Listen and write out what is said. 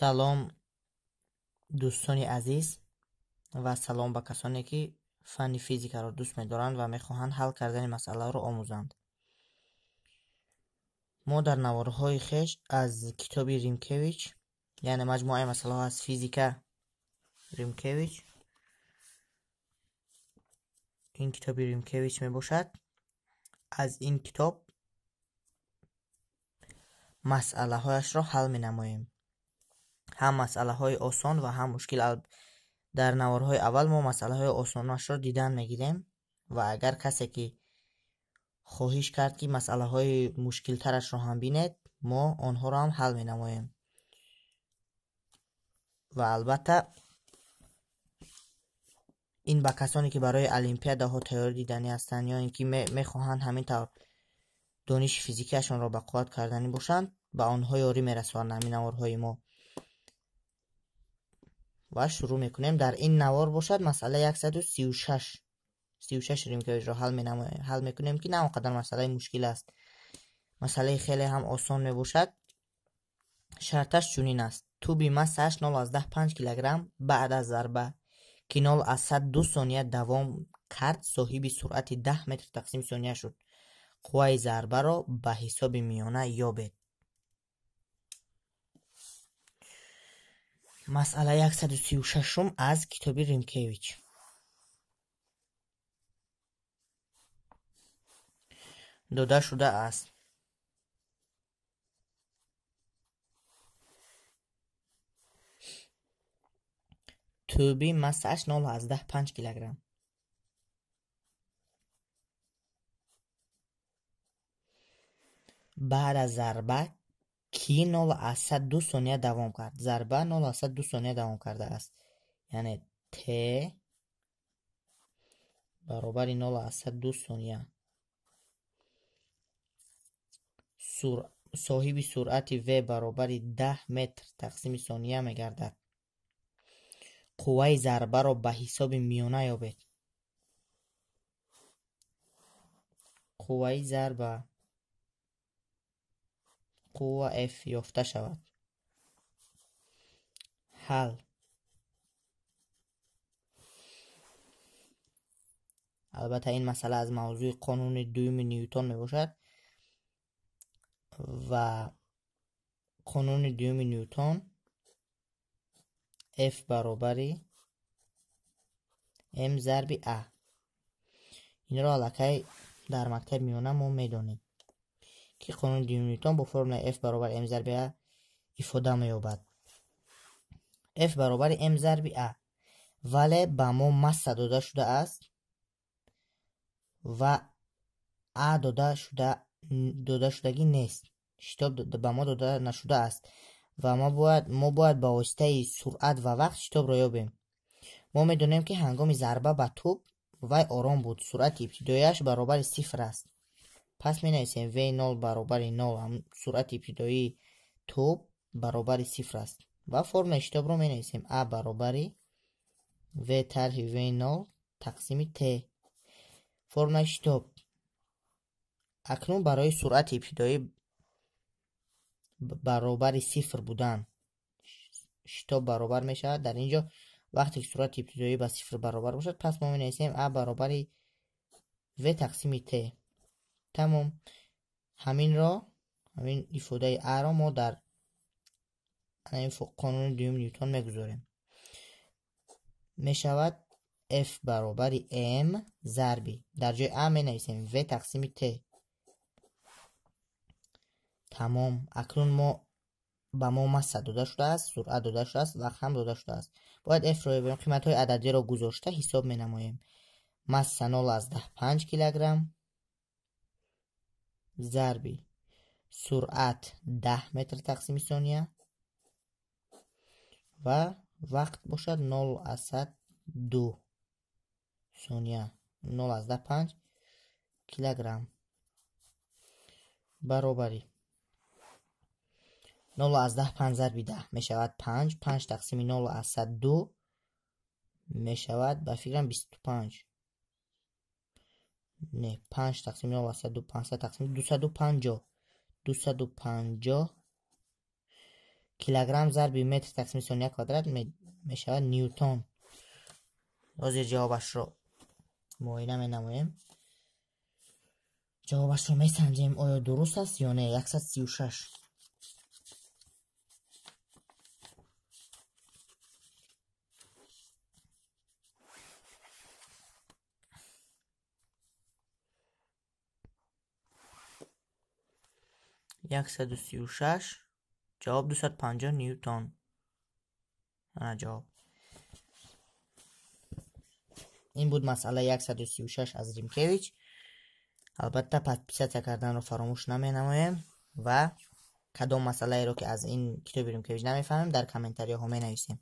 Салом дӯстони азиз ва салом ба касоне, ки фанни физикаро дӯст медоранд ва мехоҳанд ҳал кардани масъаларо омӯзанд. Мо дар наворҳои хеш аз китоби Римкевич, яъне маҷмӯаи масъалаҳо аз физика Римкевич, ин китоби Римкевич мебошад. Аз ин китоб масъалаҳояшро ҳал менамоем. Ҳам масъалаҳои осон ва ҳам мушкил. Дар наворҳои аввал мо масъалаҳои осонашро дидан мегирем ва агар касе ки хоҳиш кард, ки масъалаҳои мушкилтарашро ҳам бинед, мо онҳоро ҳам ҳал менамоем. Ва албатта ин ба касоне ки барои олимпиадаҳо тайёрӣ диданӣ ҳастанд ё ин ки мехоҳанд ҳамин тавр дониши физикиашонро ба қувват карданӣ бошанд, ба онҳо ёрӣ мерасонанд ҳамин наворҳои мо. Ва шурӯъ мекунем. Дар ин навор бошад масъала 136 36 Римкевичро ҳал мекунем, ки на он қадар масъалаи мушкил аст. Масъалаи хеле ҳам осон мебошад. Шарташ чунин аст: тӯби массааш 0,5 килограмм баъд аз зарба, ки 0,2 сония давом кард, соҳиби суръати 10 метр тақсими сония шуд. Қувваи зарбаро ба ҳисоби миёна ёбед. Масъала 136 аз китоби Римкевич. Дода шудааст: тӯби массааш 0,5 килограмм баъд аз зарба, ки 0,2 сония давом кард. Зарба 0,2 сония давом кардааст, яъне т баробари 0,2 сония. Соҳиби суръати в баробари 10 метр тақсими сония мегардад. Қувваи зарбаро ба ҳисоби миёна ёбед. Қувваи зарба, қувва F ёфта шавад. Ҳал. Албатта ин масъала аз мавзӯи қонуни дуюми Ньютон мебошад ва қонуни дуюми Ньютон F баробари M зарби A. Инро аллакай дар мактаби миёна мо медонем, ки қонуни дуюми Ньютон бо формулаи F баробари M зарби A ифода меёбад. F баробари M зарби A, вале ба мо масса дода шудааст ва A дода шудагӣ нест. Шитоб ба мо дода нашудааст ва мо бояд ба воситаи суръат ва вақт шитобро ёбем. Мо медонем, ки ҳангоми зарба ба тӯб вай ором буд, суръати ибтидоияш баробари сифр аст. Пас менависем v0 баробари 0, суръати ибтидоии тӯб баробари сифр аст ва формулаи шитобро менависем: a баробари v тарҳи v0 тақсими t. Формулаи шитоб. Акнун барои суръати ибтидоӣ баробари сифр будан шитоб баробар мешавад. Дар ин ҷо вақте ки суръати ибтидоӣ ба сифр баробар бошад, пас мо менависем a баробари v тақсими t. Тамом. Ҳамин ифодаи a-ро мо дар қонуни дуюми Ньютон мегузорем. Мешавад f баробари m зарби, дар ҷои a менависем v тақсими t. Тамом. Акнун ба мо масса дода шудааст, суръат дода шудааст, вақт ҳам дода шудааст. Бояд f-ро ёбем. Қиматҳои ададиро гузошта ҳисоб менамоем. Масса 0,5 килограмм зарби суръат 10 метр тақсими сония ва вақт бошад 0,2 сония, 0,5 килограмм баробари 0,5 зарби 10 мешавад 5, 5 тақсими 0,2 мешавад ба фикрам 25. Не, 5 тақсими 0,2, 500 тақсими 250, 250 Килограмм зарби метр тақсими сония квадрат мешавад ньютон. Ҳозир ҷавобашро муоина менамоем. Ҷавобашро месанҷем, оё дуруст аст ё не. 136. 136 ҷавоб 250 ньютон. Ана ҷавоб. Ин буд масъалаи 136 аз Римкевич. Албатта подписатсия карданро фаромӯш наменамоем ва кадом масъалаеро ки аз ин китоби Римкевич намефаҳмем, дар комментарияҳо менависем.